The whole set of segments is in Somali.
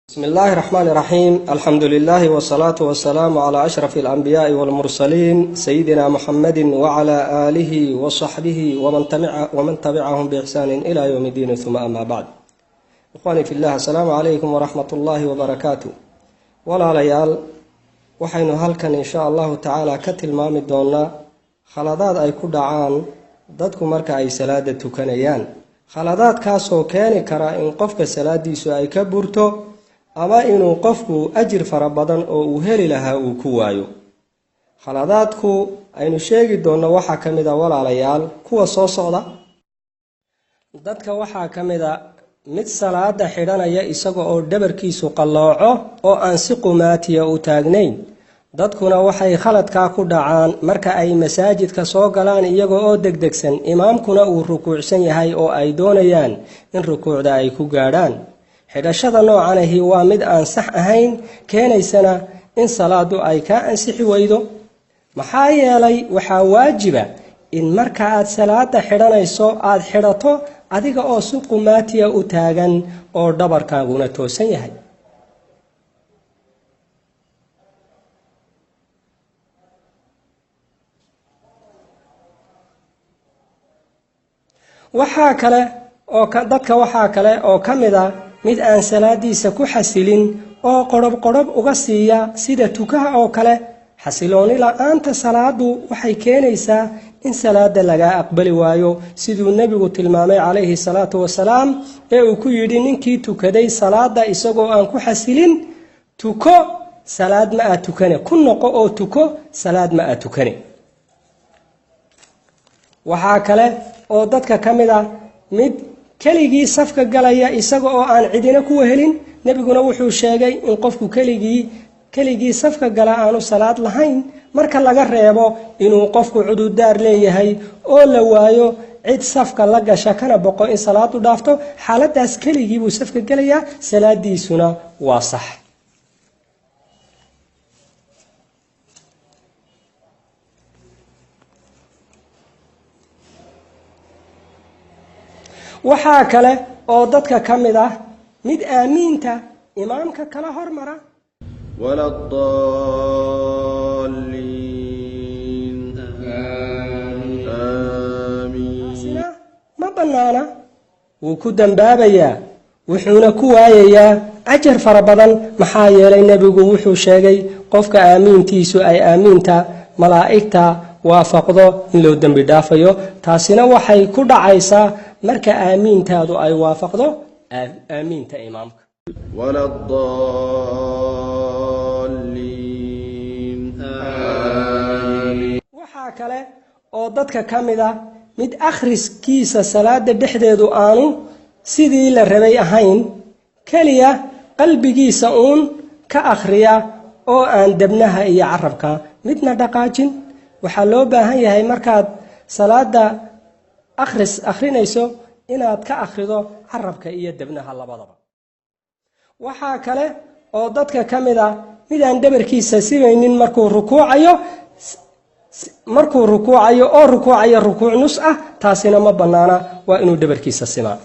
بسم الله الرحمن الرحيم، الحمد لله والصلاة والسلام على أشرف الأنبياء والمرسلين، سيدنا محمد وعلى آله وصحبه ومن تبعهم بإحسان إلى يوم الدين، ثم أما بعد. إخواني في الله، السلام عليكم ورحمة الله وبركاته. Walaalayaal، waxaynu halkan insha Allahu tacaala ka tilmaami doonaa khaladaad ay ku dhacaan dadku marka ay salaada tukanayaan, khaladaadkaasoo keeni kara in qofka salaadiisu ay ka burto ama inuu qofku ajir fara badan oo uu heli lahaa uu ku waayo. Khaladaadku aynu sheegi doonno waxaa ka mid a, walaalayaal, kuwa soo socda. Dadka waxaa ka mid a mid salaada xidhanaya isaga oo dhabarkiisu qallooco oo aan si qumaatiya u taagnayn. Dadkuna waxay khaladkaa ku dhacaan marka ay masaajidka soo galaan iyaga oo degdegsan, imaamkuna uu rukuucsan yahay oo ay doonayaan in rukuucda ay ku gaadhaan. Xidhashada noocanahi waa mid aan sax ahayn, keenaysana in salaadu ay kaa ansixi weydo. Maxaa yeelay, waxaa waajiba in marka aad salaada xidhanayso aad xidhato adiga oo si qumaatiya u taagan oo dhabarkaaguna toosan yahay. Waxaa kale oo dadka waxaa kale oo ka mid a mid aan salaadiisa ku xasilin oo qodhob qodhob uga siiya sida tukaha oo kale. Xasilooni la-aanta salaadu waxay keenaysaa in salaada lagaa aqbali waayo, siduu Nebigu tilmaamay calayhi salaatu wasalaam ee uu ku yidhi ninkii tukaday salaada isagoo aan ku xasilin: "Tuko, salaad ma aad tukane. Ku noqo oo tuko, salaad ma aad tukane." Waxaa kale oo dadka ka mid ah mid keligii safka galaya isaga oo aan cidina ku wehelin. Nebiguna wuxuu sheegay in qofku keligii safka gala aanu salaad lahayn, marka laga reebo inuu qofku cududaar leeyahay oo la waayo cid safka la gasha, kana boqo in salaadu dhaafto. Xaaladaas keligii buu safka gelayaa, salaadiisuna waa sax. Waxaa kale oo dadka ka mid ah mid aamiinta imaamka kala hormara. ولا الضالين، آمين. Taasina ma bannaana, wuu ku dambaabayaa, wuxuuna ku waayayaa ajar fara badan. Maxaa yeelay, Nebigu wuxuu sheegay qofka aamiintiisu ay aamiinta malaa'igta waafaqdo in loo dembi dhaafayo. Taasina waxay ku dhacaysaa marka aamiintaadu ay waafaqdo aamiinta imaamka. ولا الضالين، آمين. Waxaa kale oo dadka ka mid ah mid akhriskiisa salaada dhexdeedu aanu sidii la rabay ahayn, keliya qalbigiisa uun ka akhriya oo aan debnaha iyo carabka midna dhaqaajin. Waxaa loo baahan yahay markaad salaada akhris akhrinayso inaad ka akhrido carabka iyo debnaha labadaba. Waxaa kale oo dadka ka mid ah mid aan dhabarkiisa sibaynin markuu rukuucayo oo rukuucayo rukuuc nus ah. Taasina ma bannaana, waa inuu dhabarkiisa simaa.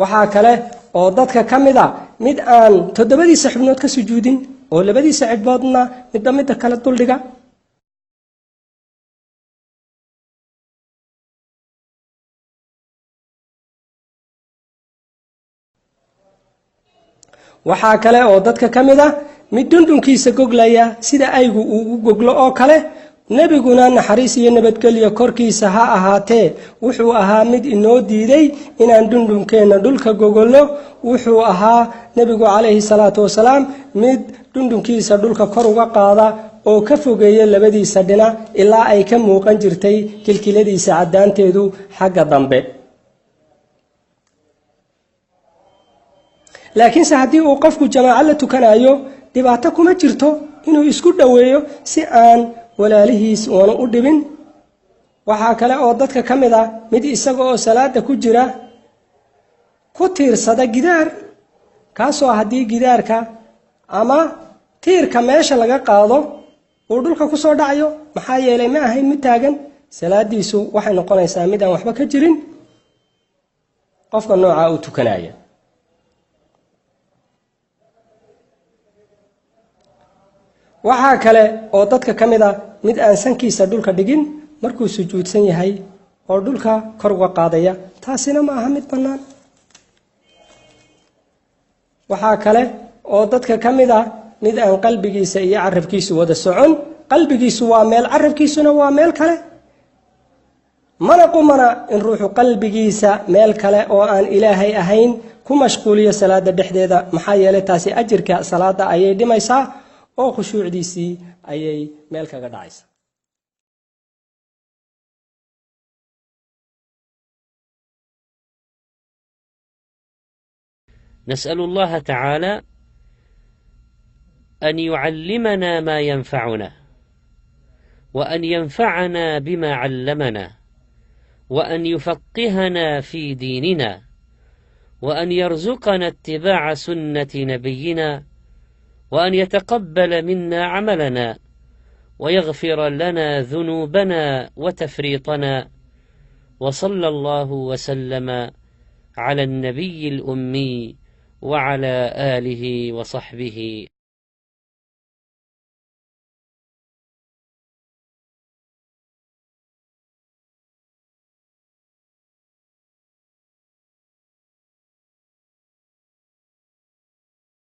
Waxaa kale oo dadka ka mid a mid aan toddobadiisa xubnood ka sujuudin oo labadiisa cidhboodna midba midda kale duldhiga. Waxaa kale oo dadka ka mid ah mid dhundhunkiisa goglaya sida aygu uu u goglo oo kale. Nebiguna, naxariis iyo nabadgelyo korkiisa ha ahaatee, wuxuu ahaa mid inoo diiday inaan dhundhunkeenna dhulka gogolno. Wuxuu ahaa Nebigu calayhi salaatu wasalaam mid dhundhunkiisa dhulka kor uga qaada oo ka fogeeya labadiisa dhinac ilaa ay ka muuqan jirtay kilkiladiisa caddaanteedu xagga dambe. Laakiinse haddii uu qofku jamaaco la tukanayo, dhibaato kuma jirto inuu isku dhoweeyo si aan walaalihiis uanu u dhibin. Waxaa kale oo dadka ka mid ah mid isaga oo salaada ku jira ku tiirsada gidaar, kaasoo haddii gidaarka ama tiirka meesha laga qaado uu dhulka ku soo dhacayo. Maxaa yeelay, ma ahayn mid taagan. Salaadiisu waxay noqonaysaa mid aan waxba ka jirin qofka noocaa u tukanaya. Waxaa kale oo dadka ka mid a mid aan sankiisa dhulka dhigin markuu sujuudsan yahay oo dhulka kor uga qaadaya, taasina ma aha mid bannaan. Waxaa kale oo dadka ka mid a mid aan qalbigiisa iyo carabkiisu wada socon, qalbigiisu waa meel, carabkiisuna waa meel kale. Mana qumana in ruuxu qalbigiisa meel kale oo aan Ilaahay ahayn ku mashquuliyo salaada dhexdeeda, maxaa yeelay taasi ajirka salaada ayay dhimaysaa oo khushuucdiisii ayay meel kaga dhacaysaa. نسأل الله تعالى أن يعلمنا ما ينفعنا، وأن ينفعنا بما علمنا، وأن يفقهنا في ديننا، وأن يرزقنا اتباع سنة نبينا، وأن يتقبل منا عملنا، ويغفر لنا ذنوبنا وتفريطنا. وصلى الله وسلم على النبي الأمي وعلى آله وصحبه.